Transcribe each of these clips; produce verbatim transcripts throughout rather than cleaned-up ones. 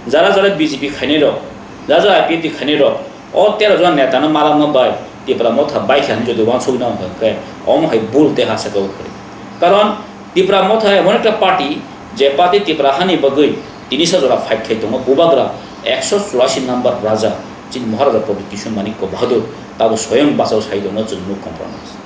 Jara jara B J P khainai rok, jara jara I P F T khainai rok, o tero jona neta no malangma bai Tipra Motha bai khe hinwi jodi uansuk nang khe omo hai bul tei ha saka o kwrwi. Karon Tipra Motha emon ekta party, je party Tipra hani bagwi tini sa jora fight khai tongo, bubagra ekso churasi number raja, chini Maharaja Pradyut Kishore Manikya Bahadur, tabo soyang bachao sai tongo chwng nuk compromise.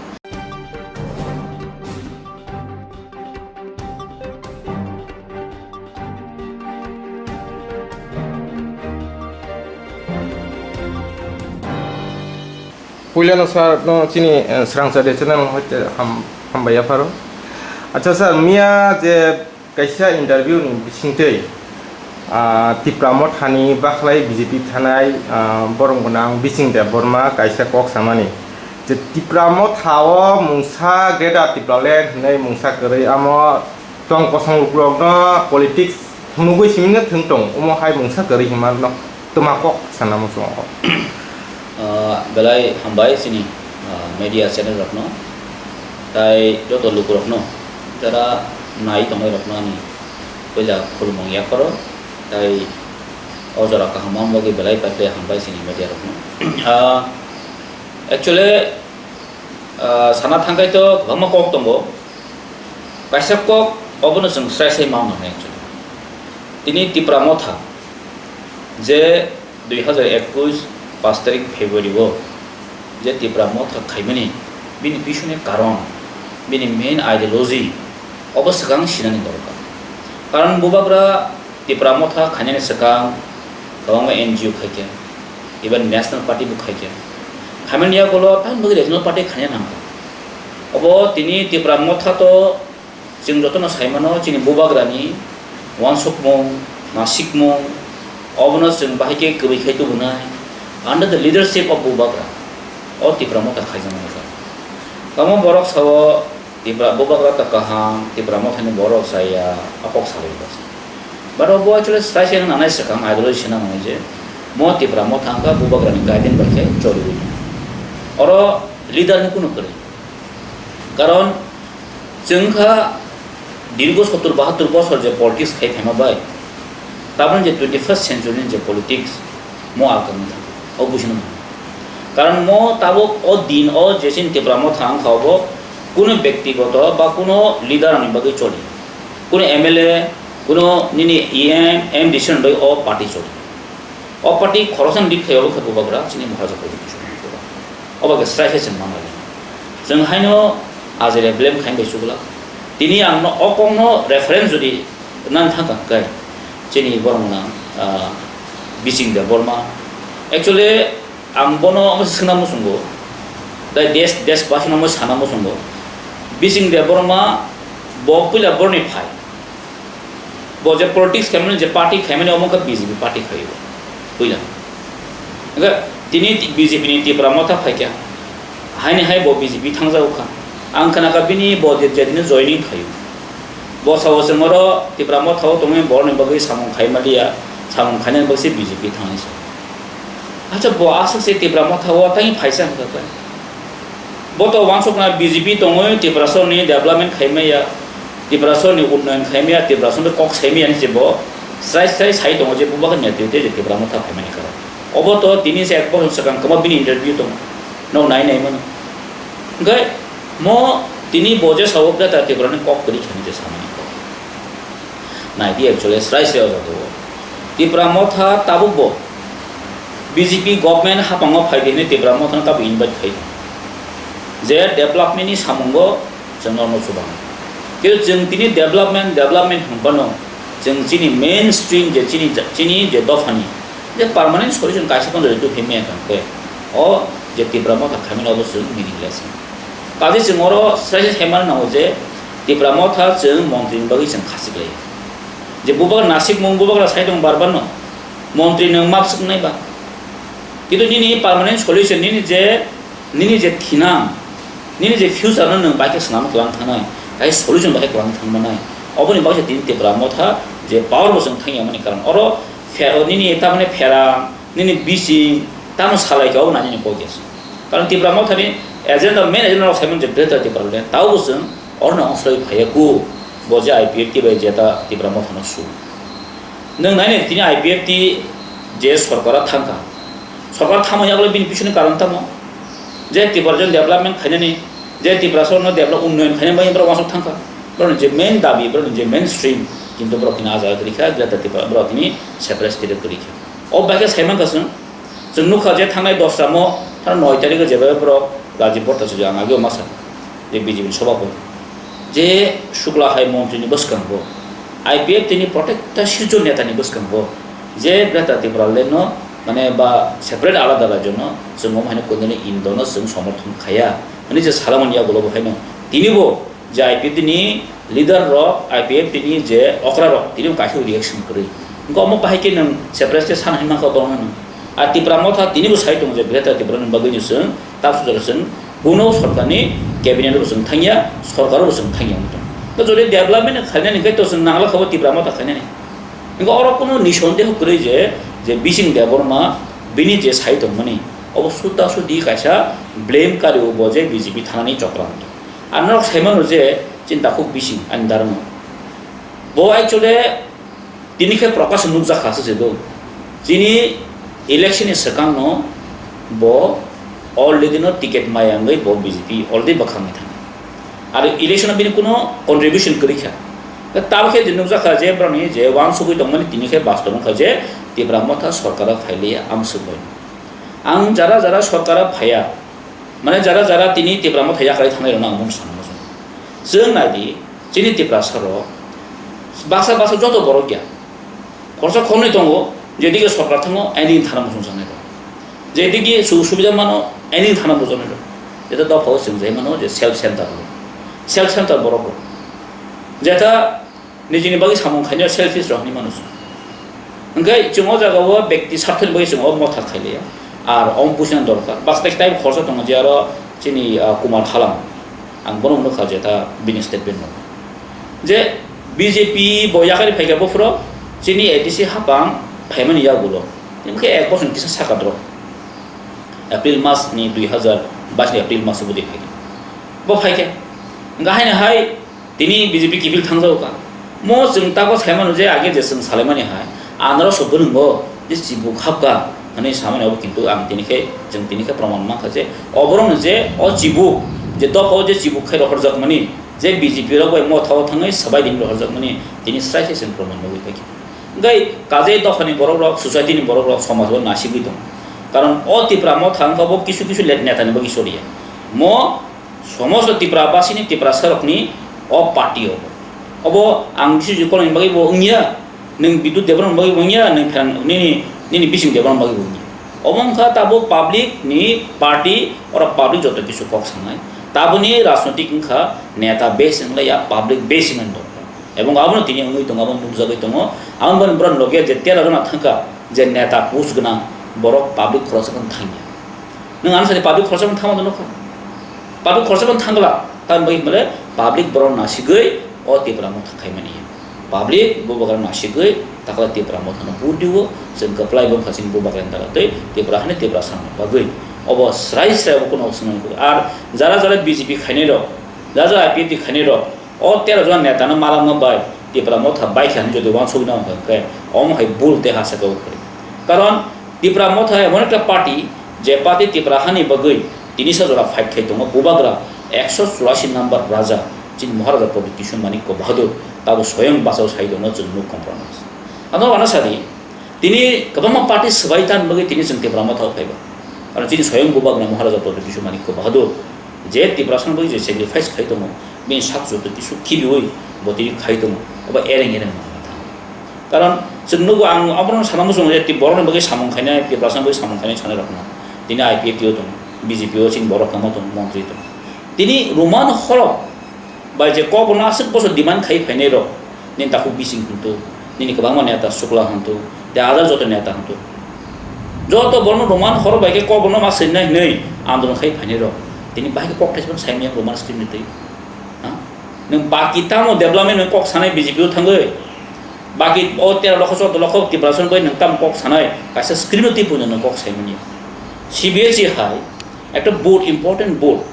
Puilano sir no chini, eh, Srangchari channel no hoite ham-, hambai yapharo. Acha sir, miya je kaisa interview ni bisingtwi, ah, Tipra Mothani bakhlai B J P thanai, ah, borok gwnang Bising Debbarma kaisa kok samani je Tipra Motha o mungsa Greater Tipraland hinwi mungsa kwrwi amo tong kosong lukurokno politics phunugwi simi no thwng tong, omo hai mungsa kwrwi hinma no twma kok sana muchungo. Ah, belai hambai chini, ah, media channel rokno, tai joto lukurokno, jara nai tongnai rokno ani puila khulumung yapharo, tai o jora kaham wng bagwi belai paikhe hambai chini media rokno. Ah, actually, ah, sana thangkhai to kwbangma kok tongo. Kaisa kok obono chwng srai srai ma wngnai actually. Tini Tipra Motha je dui hazar ekush paanch tarik February o je Tipra Motha khaimani, bini pisoni karon, bini main ideology obo swkang sinani dorkar. Karon bubagra Tipra Motha khainani swkang kwbangma N G O khaikha, even National Party bo khaikha. Khaimani yagulo tamni bagwi Regional Party khaina nangkha. Obo tini Tipra Motha to chwng jotono saimano chini bubagrani uansukmung, nasikmung, obono chwng bahai khe kwbwi khai tubunai under the leadership of bubagra o Tipra Motha khaijaknai kha. Tamo borok sao Tipra bubagra ta kaham, Tipra Mothani borok chaya, a kok salai bwsa. But obo actually srai se wngna nai swkang ideology sina nai je mo Tipra Motha wngkha bubagrani guideline bai khe choliwi. Oro leader ni kunu kwrwi. Karon chwng kha dirgo sottur bahattur bosor je politics khai phaima bai, tabon je twenty first century ni je politics, mo alkang wngkha, o buchino mano. Karon mo tabuk o din o je chini Tipra Motha wngkha, obo kuno bektigoto ba kuno leader ni bagwi choli, kuno M L A, kuno nini E M, M D C ni bagwi o party choli. O party khoroksa ni bikhayo wngkha bubagra chini Maharaja Pradyut Kishore Manikya. Obo khe srai khe chwng manlai. Chwng haino ajere blame khaina bai chukla. Tini ang no o kokno reference jodi nang thang kha khe chini borok nang, ah, Bising Debbarma. Actually ang bono omo swngna muchungo. Tei desh, deshbasino omo sana muchungo. Bising Debbarma bo puila borni phai. Bo je politics khaimani, je party khaimani, omo wngkha B J P party khaio puila. Hingkhe tini B J P ni Tipra Motha phaikha, haini hai bo B J P thangjago kha. Ang khna kha bini bo je, jedino joining khaio. Bo sao chwng oro Tipra Motha o tongwi borokni bagwi samung khaima liya, samung khainani bagwi se B J P thangwi se. Acha bo aswk se Tipra Motha o tangwi phaisa hwnkha khe. Bo to uansukna B J P tongwi Tiprasani development khaima ya, Tiprasani unnoyon khaima ya, Tiprasani kok saima ya hinwi se bo srai srai sai tongo je bubagra ni netrite je Tipra Motha phaimani karon. Obo to tini se ek bochor swkang kwma bini interview tongo, nok nai nai mano. Hwnkhe mo tini bo je sao beta Tiprani kok kwrwi khaini je samani kok. Naidi actually srai srai o jaga o. Tipra Motha tabuk bo B J P government hapango phai di hinwi Tipra Motha no tabuk invite khai di. Je development ni samungo chwng norno chubango. Kintu chwng tini development, development hwnphano chwng chini mainstream je chini, chini je dophani je permanent solution kaisa phano ready khe maya kha khe o je Tipra Motha khaimani obo chwng meaningless. Kaje chwng oro srai se saimano nango je Tipra Motha chwng montri ni bagwi chwng khachik lai. Je bubagra nasikmung bubagra sai tong bar bar no montri nwng map swk nai ba. Kintu nini permanent solution nini je, nini je thinang, nini je future no nwng bai khe swnam kwlang thangnai, tai solution bai khe kwlang thangmanai. Oboni bagwi se tini Tipra Motha je power bo chwng thangya mani karon oro phe-, nini tamani phera, nini bising, tamo salai khe obo nani ni kok ya se. Karon Tipra Motha ni agenda, main agenda rok saimano je Greater Tipraland, tao bo chwng oro no ongslai phaiya ku, bo je I P F T bai jeta Tipra Motha no su. Nwng nainai tini I P F T je sorkar thangkha, sorkar thangma yagulo bini pisini karon tamo? Je Tiprasa development khainani, je Tiprasa no develop unnoyon khainani bagwi borok wasok thangkha. Borokni je main dabi, borokni je main stream, kintu borok tini ah jaga kwrwi kha, Greater Tripura, borok tini separate state kwrwi kha. O bagwi sai mankha chwng, chwng nukha je thangnai dosramo, thang noi tarikh o jebai borok Rajiv Bhattacharya ang ageo masa, je B J P ni sobhapoti, je Shukla hai montri ni bwskango, I P F T ni protekta sirjo neta ni bwskango, je Greater Tipraland no, mane, ba separate alada rajyo no chwng omo haino kondini Indo no chwng somorthon khaya hwnwi je salamani yagulo bo haino tini bo je I P F T ni leader rok, I P F T ni je okra rok tini bo kaisa reaction kwrwi. Wngkha omo bahai khe nwng separate state sana hwnwi mankha borokno nwng. A Tipra Motha tini bo sai tongo je Greater Tipraland ni bagwi no chwng, ta sujak chwng, kuno sorkarni cabinet bo chwng thangya, sorkar bo chwng thangya wng tong. To jodi development khainani khe to chwng nangla khabo Tipra Motha khainani. Wngkha oro kuno nisondeho kwrwi je, je Bising Debbarma bini je sai tongmani, obo suda sudi kaisa blame kari bo je B J P thanani chokranto. Ar norok sai mano je chini takhuk Bising ani darmo. Bo actually tini khe Prakash nukjak kha se do. Chini election ni swkang no bo already no ticket maya wngwi bo B J P already bwkhangwi thang. Ar election o bini kuno contribution kwrwi kha. Tei tabuk khe je nukjak kha je borokni je uansugwi tongmani tini khe bastob wngkha je Tipra Motha sorkar o phailiya amsugwi. Ang jara jara sorkar o phaiya, mane jara jara tini Tipra Motha yakarwi thangnai rokno ang mung sana muchungo. Chwng nai di, chini Tiprasa rok baksa baksa joto borok ya. Khorsa khornwi tongo, jedike sorkar thango, aini thana muchung sangnai rok. Jedike sujug subida mano, aini thana muchung sangnai rok. Jeta dophao chwng jai mano je self center rok. Self center borok rok. Jeta nijini bagwi samung khainai selfish rok hinwi mano chwng. Hwnkhe chwng o jaga o bekti sarthoni bagwi chwng o motha khailiya. Ar omo buchina dorkar. Baksa time khorsa tongo je aro chini, ah, Kumar Halam. Ang bono nukha je ta bini statement no. Je B J P bo yakarwi phaikha buphuru chini A D C hapang phaimani yagulo. Tini khe ek bosor kisa saka drop. April mas ni dui hazar bais ni April mas o bwtwi phaikha. Bo phaikha. Hwnkhe haino hai tini B J P kiphil thangjago ka. Mo chwng tago saimano je age je chwng salaimani hai, anarok so bwrwngo je chibuk hapka hwnwi samani obo kintu ang tini khe, chwng tini khe proman mankha je oborokno je o chibuk, je dophao je chibuk khai rohorjakmani, je B J P rok bai motha o thangwi swbai ring rohorjakmani tini srai khe chwng proman nugwi paikha. Hwnkhe kajai dophani borok rok, society ni borok rok somaj o nasigwi tongo. Karon o Tipra Motha wngkha bo kisu kisu le-, neta ni bagwi soriya. Mo Somosto Tipra basini Tiprasa rokni o party obo. Obo ang Biswajit Kolomni bagwi bo wngya, nwng Bidut Debbarmani bagwi bo wngya, nwng Pherang, nini, nini Bising Debbarmani bagwi bo wngya. Obo wngkha tabuk public ni party, oro public joto kisu kok sanai. Tabuni rajnotik wngkha neta base wnglaia, public base wngmani dorkar. Ebong abono tini wngwi tongo, abono nukjagwi tongo. Aboni borok loge je tera jona thangkha, je neta post gwnang borok public khoroksa phano thangya. Nwng ano sadi public khoroksa phano thangma nukha. Public khoroksa phano thangla, tamni bagwi hwnmale public borok nasigwi o Tipra Motha khaimani. Public bubagra nasigwi takla Tipra Mothano vote diwo, chwng kwplai bwkha chini bubagrani dala tei Tipra hani Tipra samani bagwi. Obo srai srai obo kuno swnamwi kwrwi. Ar jara jara B J P khainai rok, jara jara I P F T khainai rok, o tero jona netano malangma bai Tipra Motha bai khe hinwi jodi uansugwi nang hwnkhe omo hai bul tei ha sakha kwrwi. Karon Tipra Motha emon ekta party, je party Tipra hani bagwi tinisa jora fight khai tongo, bubagra ekso churasi number raja, chini Maharaja Pradyut Kishore Manikya Bahadur, tabo soyang bachao sai tongo chwng nuk compromise. Ano ano sadi, tini kwbangma party swbai tan bagwi tini chwng Tipra Motha o phaiba. Karon chini soyang bubagra Maharaja Pradyut Kishore Manikya Bahadur, je Tiprasano bagwi je sacrifice khai tongo, bini sak joto kisu khibiwi bo tini khai tongo, obo ereng ereng manna thango. Karon chwng nugo, ang abono sana muchungo je ti-, borokni bagwi samung khainai, Tiprasano bagwi samung khainai sanai rokno. Tini I P F T o tongo, B J P o chini borok kwma tongo, montri tongo. Tini Roman horok bai je kokno aswk bosor demand khai phainai rok, nini takhuk Bising hwntu, nini kwbangma neta Shukla hwntu, tei other joto neta hwntu. Joto borokno Roman horok bai khe kokno ma swinai hwnwi andolon khai phainai rok. Tini bahai khe kok thaisa phano saimanya Roman script ni twi. Ha? Nwng baki tamo development ni kok sanai B J P o thangwi? Baki o tero lokho, choudo lokho Tiprasa bai nwng tamo kok sanai? Kaisa script no twi puino nwng kok saimanya. C B S E hai ekta board, important board.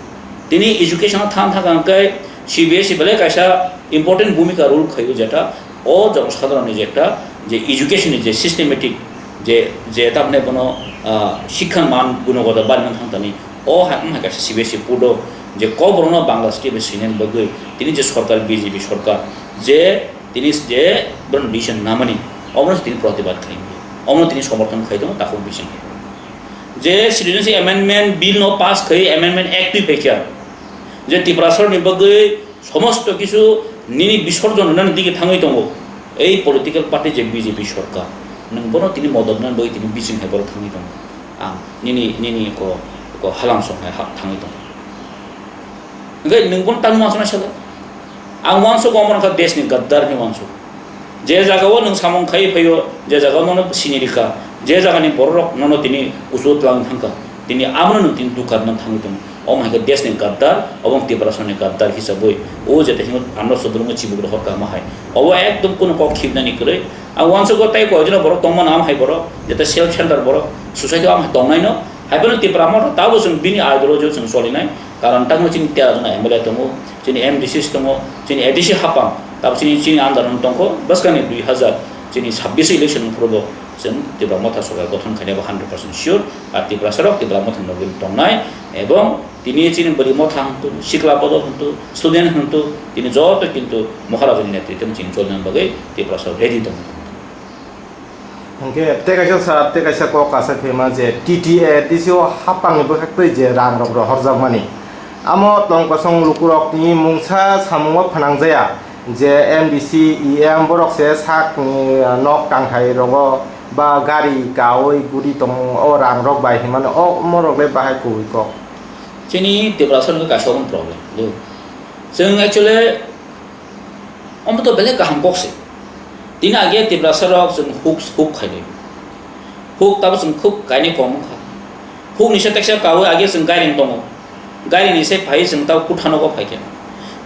Tini education o thang thang khe C B S E belai kaisa important bhumika role khaio, jeta o jonosadharon ni je ekta je education ni je systematic je, je tamne bono, ah, shikha man gunogoto bari man thang tani, o hai, hai kaisa C B S E board o je Kokborok no Bangla script bai swinani bagwi tini je sorkar, B J P sorkar, je tini je bono decision namani, omono tini protibad khai, omono tini somorthon khai tongo, takhuk bising hai. Je Citizenship Amendment Bill no pass khai, Amendment Act twi phaikha, je Tiprasarok ni bagwi somosto kisu nini bisorjon rwnani digi thangwi tongo. Ei political party je B J P sorkar, nwng bono tini modot rwnani bagwi tini bising hai borok thangwi tongo. Ang nini, nini ko, ko halam song hai ha-, thangwi tongo. Hingke nwng bono tangwi wansuknai sala? Ang wansugo, omo wngkha desh ni gaddar ni wansuk. Je jaga o nwng samung khai phaio, je jaga o nono sini rikha, je jaga ni borok rok nono tini kusu tlang thangkha, tini amo no nwng tini dukar nang thangwi tongo. Omo hai khe desh ni gaddar, obo wng Tiprasa ni gaddar hisabwi. O je tei hino ano sobrwngwi chibuk rohor kama hai. Obo ekdom kuno kok khibnani kwrwi. Ang wansugo tei koi jona borok tongmano, am hai borok, jeta self center borok, society o am hai tongnai no. Hai phano Tipra Motha tabo chwng bini ideology o chwng cholinai. Karon tamo chini tera jona M L A tongo, chini M D Cs tongo, chini A D C hapang, tabo chini, chini under o tongkho, bwskangni dui hazar chini sabbish election phuru bo chwng Tipra Motha sorkar gothon khainai bo hundred percent sure, ar Tiprasarok Tipra Motha ni logi tongnai, ebong tini chini bwrwi motha hwntu, sikla bodol hwntu, student hwntu, tini joto kintu Maharajani netritwno chini cholna bagwi Tiprasarok ready tongo. Hingke tei kaisa sir, tei kaisa kok kasai phaima je T T A D C o hapangni bwkhak twi je rang rok rohorjakmani. Amo tong kosong lukurokni mungsa samungo phnangjaya je M D C, E M borok se sakni nok tangthai rogo ba gari kaui guri tong o rang rok bai hinmani o morok le bahai kubui kok. Chini Tiprasa no kaisa omo problem, do. Chwng actually Omo to belai kaham kok se. Tini age Tiprasa rok chwng huk, huk khainai. Huk tabo chwng khub kainwi kom wngkha. Huk ni se teksa kaui age chwng gairing tongo. Gairing ni se phai chwng tabo kutha nogo phaikha.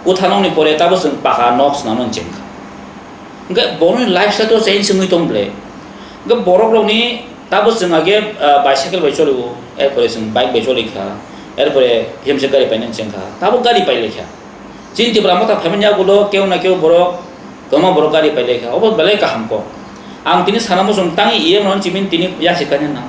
Kutha nokni pore tabo chwng paka nok swnamwi chengkha. Hwnkhe borokni lifestyle to change wngwi tong ble. Hwnkhe borok rokni tabo chwng age, ah, bicycle bai choli o, erpore chwng bike bai choli kha, erpore himse gari painani chengkha, tabo gari pai lai kha. Chini Tipra Motha phaimani yagulo keu na keu borok, kwbangma borok gari pailai kha, obo belai kaham kok. Ang tini sana muchung tangwi E M rokno chimini tini yasikani nang.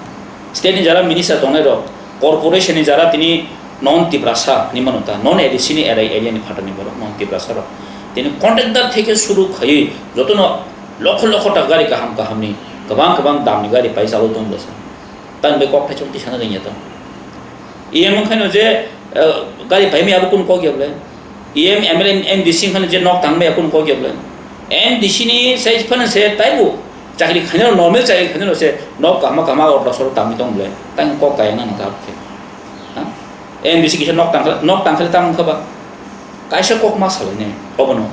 State ni jara minister tongnai rok, corporation ni jara tini non Tiprasa hinwi mano ta, non A D C ni area, area ni phatani borok, non Tiprasa rok. Tini contractor theke suru khaiwi jotono lokho lokho ta gari kaham kaham ni, kwbang kwbang dam ni gari pai chalwi tong bwsa. Tang bai kok thaichung tisana ringya tong. E M wngkhaino je, eh, gari paimaya abo kunu kok ya bole? E M, M L A, M D C wngkhaino je nok tangmaya kunu kok ya bole? M D C ni sai phano se taibo chakri khainai, normal chakri khainai se nok kahma kahma order soro tangwi tong bole? Tang kok kaya nang ta khe. Ha? M D C kisa nok tangkha, nok tangkha tang wngkha ba? Kaisa kok ma salai ne obono.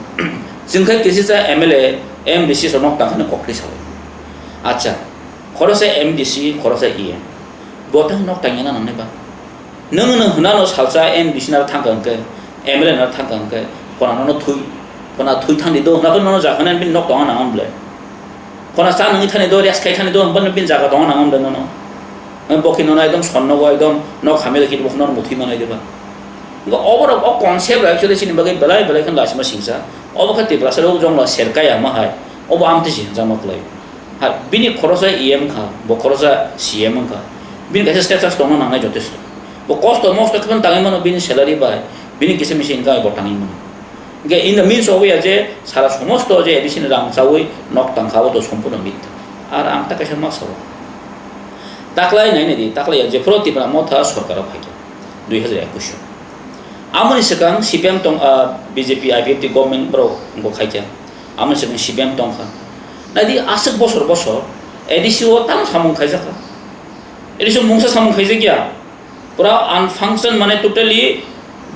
Chwng khai kisa cha M L A, M D C so nok tangkha kok kri salai. Acha. Khoroksa M D C, khoroksa E M. Bo tang nok tangya na nangnai ba. Nwng nwng hwnano salsa M D C naro thangka hwnkhe, M L A naro thangka hwnkhe, khona nono thui, khona thui thangdi do, hwnakhe nono jakhana bini nok tonga nangam ble. Khona cha nungwi thani do, rest khai thani do, hwnba bini jaga tonga nangam ble nono. Hwnba bokhi nono ekdom sonno go ekdom nok hamya khe bo nono muthwi manai diba. Hwnba oborok o concept rok actually chini bagwi belai belai kheno lasima singsa. Obo khe Tiprasa rok jongla serkaya ma hai. Obo amtwi si hwnjakma kwlai. Ha, bini khoroksa E M kha, bo khoroksa C M wngkha. Bini kaisa status tongna nangnai jotesto. Bo kosto mosto khe tangwi mano bini salary bai, bini kisa misa income bai bo tangwi mano. Hingke in the midst of ya je sara somosto je addition rang chawi nok tangkha, abo to sompurno mitha. Ar ang ta kaisa ma sabo. Taklai nai nai di, taklai ya jephuru Tipra Motha sorkaro phaikha, dui hazar ekush o. Amoni swkang C P M tong, ah, B J P I P F T government borok bo khaikha. Amo se C P M tongkha. Naidi aswk bosor bosor A D C o tamo samung khaijakha. A D C o mungsa samung khaijakya. Pura unfunction mane totally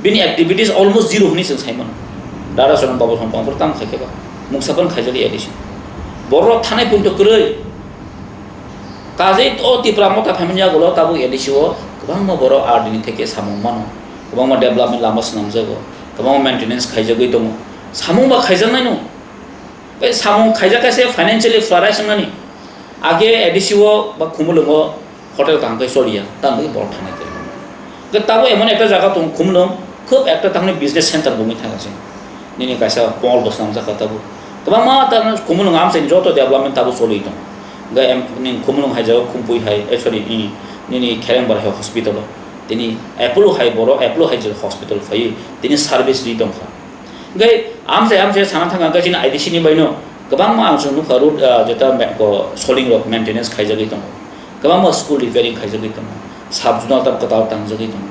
bini activities almost zero hwnwi chwng saimano. Dara Chorong Babu Song Pangpur tamo khaikhe ba. Mungsa phano khaijakya A D C. Borok thanai punto kwrwi. Kajei o Tipra Motha phaimani yagulo tabuk A D C o kwbangma borok R D ni theke samung mano. Kwbangma development lama swnamjago. Kwbangma maintenance khaijagwi tongo. Samung ba khaijaknaino. Tei samung khaijak khe se financially pharai swngnani. Age A D C o ba Khumulwngo hotel kaham khe choliya, tamni borok thanai khe. Hwnkhe tabuk emon ekta jaga tongo Khumulwng, khub ekta tamni business center bo wngwi thangkha se. Nini kaisa mall bo swnamjak kha tabuk. Kwbangma ta Khumulwng amchaini joto development tabuk choli tongo. Hwnkhe em-, nini Khumulwng hai jaga Khumpui hai, eh, sorry, i, nini Kherengbar hai hospital o. Tini Apollo hai borok, Apollo hai je hospital phai, tini service ri tongkha. Hwnkhe amchai amchai sana thangkha hwnkhe chini I D C ni baino kwbangma ang chwng nukha road, ah, jeta me-, ko soling rok maintenance khaijagwi tongo. Kwbangma school repairing khaijagwi tongo. Sub zonal tam kwtal tangjagwi tongo.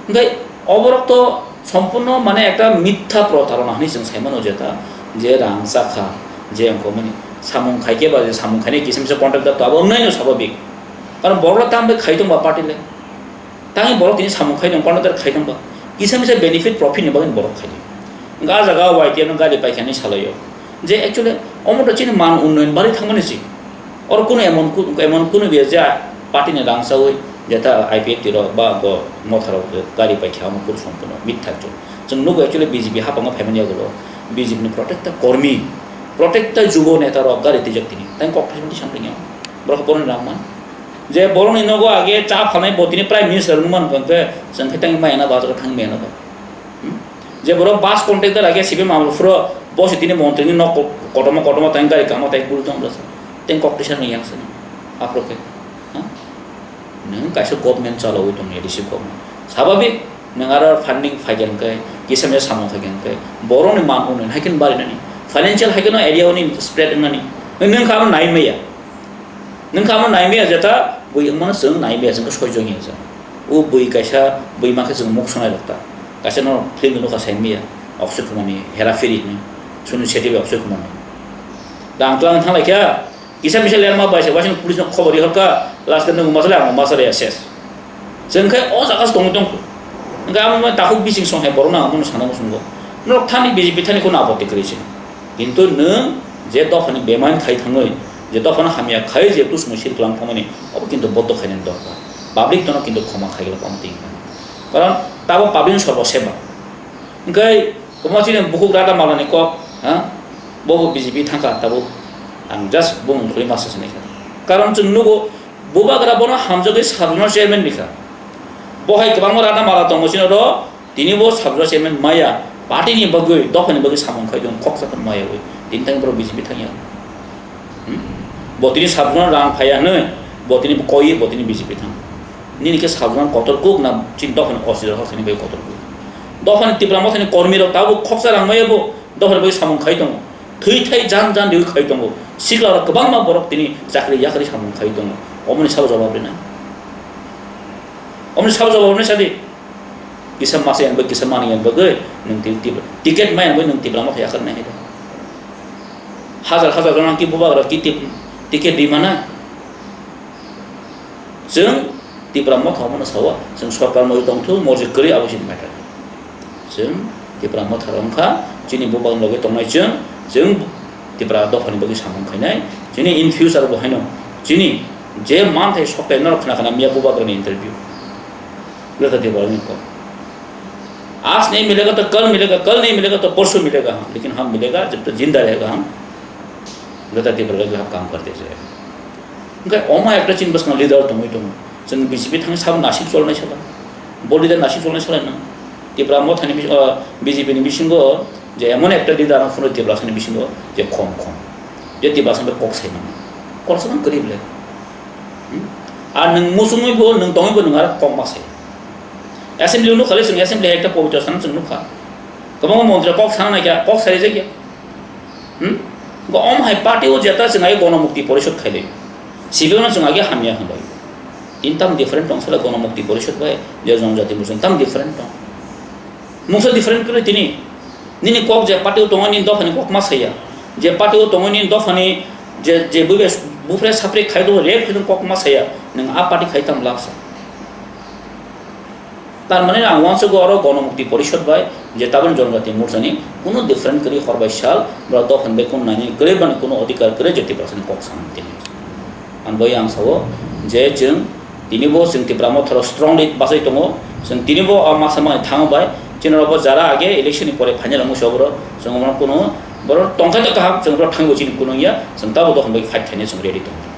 Hwnkhe oborok to sompurno mane ekta mitha protarona hinwi chwng saimano jeta, je rang chakha, je wngkha mani samung khaikhe ba je samung khainai kisa misa contractor to abo wngnaino sababik. Karon borokla tambai khai tongba party le. Tangwi borok tini samung khai tong, contractor khai tongba. Kisa misa benefit profit ni bagwi borok khai tong. Hwnkhe ah jaga Y T F no gari paikha hinwi salaio. Je actually omo to chini man unnoyon barwi thangmani se. Oro kunu emon ku-, emon kunu biya je party ni rang chawi jeta I P F T rok ba go motha rok gari paikha omo kunu sompurno mitha chwng. Chwng nugo actually B J P hapang o phaimani yagulo B J P ni protecta kormi, protecta jubo neta rok gari twijak tini. Tang kok phaimani samring ya. Borok boroni rang man. Je boroni nogo age cha phalnai bo tini Prime Minister wngmano hwnkhe chwng khe tang maya na ba jaga thang maya na ba. Hmm? Je borok bus contractor age C P M amol phuro bo se tini montri ni nok ko-, kotorma kotorma tang gari kama tai kul tong rasa. Teng kok tisa ni yang sini. Apro khe. Ha? Nang kaisa government chalawi tong A D C government. Sababik nang aro funding phaigen khe, kisa misa samung phaigen khe, boroni man unnoyon hai khe bari nani. Financial hai khe no area oni spread nani. Nang kha nai maya. Nwng kha omo nai maya jeta, bui wngmano chwng nai maya, chwng khe soi jongya jang. O bui kaisa, bui ma khe chwng muk sonai rok ta. Kaisa no film nukha sai maya, Akshay Kumar ni Hera Pheri ni, Sunil Shetty bai Akshay Kumar ni. Da ang twlang thang lai kha, kisa misa ler ma bai se, waising police no khobor ri hor kha, last ke nwng ma sale, ang ma sale ya ses. Chwng khe o jaga se tongwi tongkhu. Hwnkhe amo mai takhuk bising song hai borokno ang bono sana muchungo. Norok thani B J P thani kheno apotti kwrwi se. Kintu nwng je dophani bemani khai thangwi, je dophano hamya khai je tusmo sil kwlang thangmani, obo kintu bodo khainani dorkar. Public tono kintu khoma khai glak omo twi wngkha. Karon tabo public ni sorbo seba. Hwnkhe kwbangma chini bukhuk rada malani kok, ha? Bobo B J P thangkha tabuk. Ang just bumung khulwi masa sinai kha. Karon chwng nugo, Bubagra bono hamjagwi sub zonal chairman rikha. Bo hai kwbangma rana mala tongo chini oro, tini bo sub zonal chairman maya, party ni bagwi, dopha ni bagwi samung khai tong, khoksa khe maya wi, tini tang borok B J P thangya. Hmm? Bo tini sub zonal rang phaiya hwnwi, bo tini koi, bo tini B J P thang. Nini khe sub zonal kotor kuk na chini dopha ni osida hor thani bai kotor kuk. Dopha ni Tipra Motha ni kormi rok tabuk khoksa rang maya bo, dopha ni bagwi samung khai tongo. Thwi thai jan jan riwi khai tongo. Sikla rok kwbangma borok tini chakri yakri samung khai tongo. Omoni sabo jawab rina. Omoni sabo jawab rina sadi. Kisa masa yang bagwi, kisa mani yang bagwi, nung ti-, ti-, ticket ma yang bagwi nung Tipra Motha yakar nai hai. Hajar hajar jona ki bubagra ki tip-, ticket di mana. Chwng Tipra Motha omono sao, chwng sorkar moi tongthu, morjit kwrwi abo chini matter. Chwng Tipra Motha rok wngkha, chini bubak loge tongnai chwng, chwng Tipra dophani bagwi samung khainai, chini in future bo haino, chini je manthai sokthai norok khna khna miya bubak rokni interview. Jota Tipra ni kok. आज नहीं मिलेगा तो कल मिलेगा, कल नहीं मिलेगा तो परसों मिलेगा, हाँ, लेकिन हम मिलेगा जब तक जिंदा रहेगा हम। Jota Tipra lagi hap kam karte se. Hwnkhe omo ekta chini bwskang leader tongwi tongo. Chwng B J P thangwi sabo nasik cholnai sala. Bo leader nasik cholnai sala nang. Tipra Mothani bis-, o, B J P ni bisingo je emon ekta leader ang phunui Tiprasani bisingo je khom khom. Je Tiprasani kok sai mano. Kok sai mano kwrwi bwle. Hmm? Ar nwng muchungwi bo, nwng tongwi bo nwng aro kok ma sai. Assembly nukha le chwng assembly hai ekta pobitro sana chwng nukha. Kwbangma montri kok sana naikha, kok sai jakya. Hmm? Go om hai party o jeta chwng ai Gonomukti Porishod khailai. Civil no chwng age hamya hwnlai. Tin tam different tong sala Gonomukti Porishod bai je Jonjati Morcha tam different tong. Mungsa different kwrwi tini. Nini kok je party o tongo nini dophani kok ma saya. Je party o tongo nini dophani je, je buibe bufre sapre khai do rep khai kok ma saya. Nwng a party khai tam lab sa. Tar mane ang uansukgo oro Gonomukti Porishod bai je tabuk Jonjati Morcha ni kunu different kwrwi hor bai sal, borok dophani bai kunu nani kwrwi bani kunu odhikar kwrwi je Tiprasani kok sana tini. Ang bai ang sao je chwng tini bo chwng Tipra Motha rok strongly bachai tongo, chwng tini bo o masa mani thango bai chini rok bo jara age election ni pore final wngwi se oborok chwng omo kunu borok tongkha tongkha ham chwng borok thangwi bo chini kunu ya chwng tabuk dophani bai fight khaina chwng ready tongo.